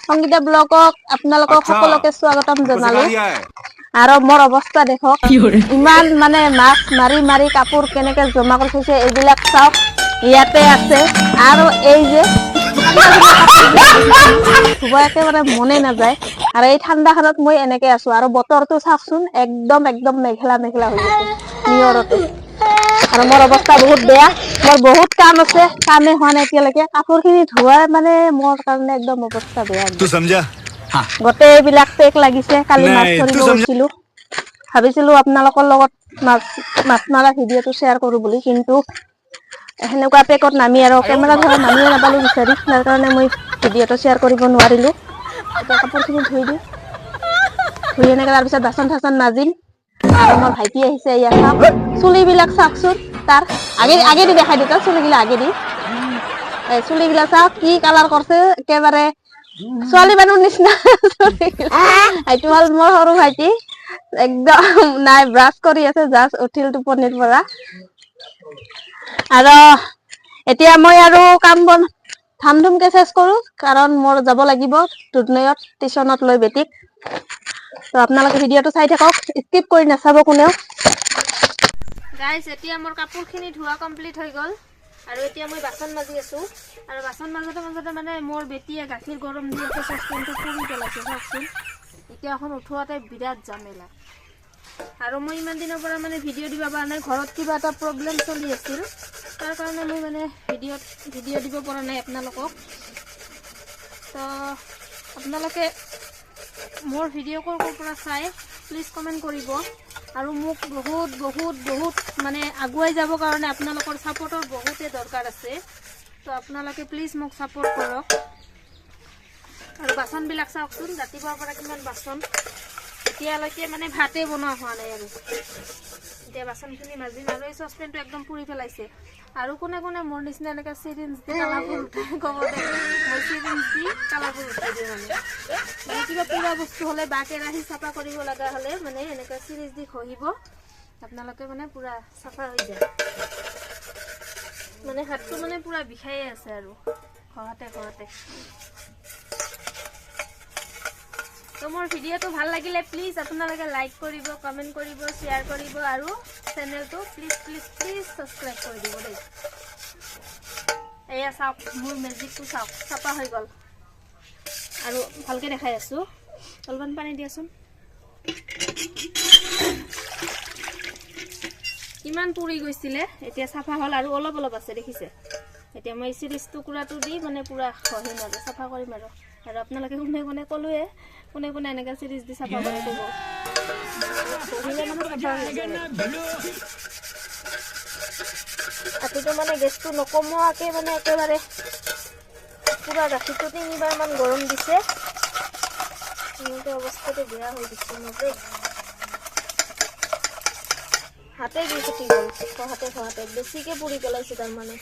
সংগীতা ব্লগক আপোনালোকক সকলোকে স্বাগতম জনালো। আৰু মোৰ অৱস্থা দেখক, ইমান মানে মাছ মাৰি মাৰি কাপোৰ কেনেকে জমা কৰি থৈছে এইবিলাক চাওক, ইয়াতে আছে। আৰু এই যে ধুব একেবাৰে মনে নাযায়। আৰু এই ঠাণ্ডাখনত মই এনেকে আছো। আৰু বতৰটো চাওকচোন, একদম একদম মেঘলা মেঘলা হৈ গৈছে নিয়ৰতে। আৰু মোৰ অৱস্থা বহুত বেয়া, মোৰ বহুত কাম আছে, কামে হোৱা নাই এতিয়ালৈকে। কাপোৰখিনি ধোৱা মানে মোৰ কাৰণে একদম অৱস্থা বেয়া। গোটেইবিলাক পেক লাগিছে। কালি মাছ ধৰিব গৈছিলো, ভাবিছিলো আপোনালোকৰ লগত মাছ মাছ মৰা ভিডিঅ'টো শ্বেয়াৰ কৰো বুলি, কিন্তু সেনেকুৱা পেকত নামি আৰু কেমেৰা ধৰা নামিয়ে নাপালো বিচাৰি, তাৰ কাৰণে মই ভিডিঅ'টো শ্বেয়াৰ কৰিব নোৱাৰিলো। এতিয়া কাপোৰখিনি ধুই দিওঁ, ধুই এনেকৈ তাৰপিছত বাচন চাচন মাজিম। আৰু মোৰ ভাইটি আহিছে, ইয়াত চাওক চুলিবিলাক চাওকচোন, তাৰ আগেদি দেখাই দিওঁ, তাৰ চুলিগিলা আগেদি। এই চুলিগিলা চাওক কি কালাৰ কৰিছে, একেবাৰে ছোৱালী মানুহৰ নিচিনা। এইটো হ'ল মোৰ সৰু ভাইটি, একদম নাই ব্ৰাছ কৰি আছে, জাষ্ট উঠিল টোপনিৰ পৰা। আৰু এতিয়া মই আৰু কাম বন ধাম ধুমকে চেচ কৰো, কাৰণ মোৰ যাব লাগিব দুধনৈত টিউচনত লৈ বেটিক। তো আপোনালোকে ভিডিঅ'টো চাই থাকক, স্কিপ কৰি নাচাব কোনেও। গাইজ, এতিয়া মোৰ কাপোৰখিনি ধোৱা কমপ্লিট হৈ গ'ল আৰু এতিয়া মই বাচন মাজি আছো। আৰু বাচন মাজতে মাজতে মানে মোৰ বেটিয়ে গাখীৰ গৰম দি আছে, চচপেনটো পুৰি পেলাইছে চাওকচোন। এতিয়া এখন উঠোৱাতে বিৰাট জামেলা। আৰু মই ইমান দিনৰ পৰা মানে ভিডিঅ' দিব পৰা নাই, ঘৰত কিবা এটা প্ৰব্লেম চলি আছিল, তাৰ কাৰণে মই মানে ভিডিঅ' দিব পৰা নাই আপোনালোকক। তো আপোনালোকে মোৰ ভিডিঅ' ক'ৰ ক'ৰ পৰা চাই প্লিজ কমেণ্ট কৰিব। আৰু মোক বহুত বহুত বহুত মানে আগুৱাই যাবৰ কাৰণে আপোনালোকৰ ছাপৰ্টৰ বহুতেই দৰকাৰ আছে। তো আপোনালোকে প্লিজ মোক ছাপৰ্ট কৰক। আৰু বাচনবিলাক চাওকচোন, ৰাতিপুৱাৰ পৰা কিমান বাচন, এতিয়ালৈকে মানে ভাতেই বনোৱা হোৱা নাই। আৰু এতিয়া বাচনখিনি মাজিম। আৰু এই চচপেনটো একদম পুৰি পেলাইছে। আৰু কোনে কোনে মোৰ নিচিনা এনেকৈ চিৰিঞ্জ দি কালাৰবোৰ উঠাই ক'ব দে। মই চিৰিঞ্জ দি কালাৰবোৰ উঠাই দিওঁ, মানে মানে কিবা পুৰা বস্তু হ'লে বা কেৰাহী চাফা কৰিব লগা হ'লে মানে এনেকৈ চিৰিঞ্জ দি ঘঁহিব আপোনালোকে, মানে পুৰা চাফা হৈ যায়। মানে হাতটো মানে পুৰা বিষায়ে আছে আৰু ঘঁহাতে ঘঁহাতে। তো মোৰ ভিডিঅ'টো ভাল লাগিলে প্লিজ আপোনালোকে লাইক কৰিব, কমেণ্ট কৰিব, শ্বেয়াৰ কৰিব আৰু চেনেলটো প্লিজ প্লিজ প্লিজ ছাবস্ক্ৰাইব কৰি দিব দেই। এয়া চাওক মোৰ মেজিকটো চাওক, চাফা হৈ গ'ল। আৰু ভালকৈ দেখাই আছোঁ, অলপমান পানী দিয়াচোন। কিমান পুৰি গৈছিলে, এতিয়া চাফা হ'ল। আৰু অলপ অলপ আছে দেখিছে। এতিয়া মই চিৰিজ টুকুৰাটো দি মানে পুৰা ঘঁহিম আৰু চাফা কৰিম। আৰু আৰু আপোনালোকে কোনে কোনে ক'লোৱে, কোনে কোনে এনেকৈ চিৰিজ দি চাফা কৰে ক'ব। ঘঁহিলে মানে চাফা হৈ যায়। ৰাতিটো মানে গেছটো নকমোৱাকৈ মানে একেবাৰে পুৰা গাখীৰটো তিনিবাৰমান গৰম দিছে। এনেকৈ অৱস্থাটো বেয়া হৈ গৈছে মোৰ দেই। হাতে বিষ উঠি গ'ল ঘঁহাতে ঘঁহাতে, বেছিকৈ পুৰি পেলাইছে তাৰমানে।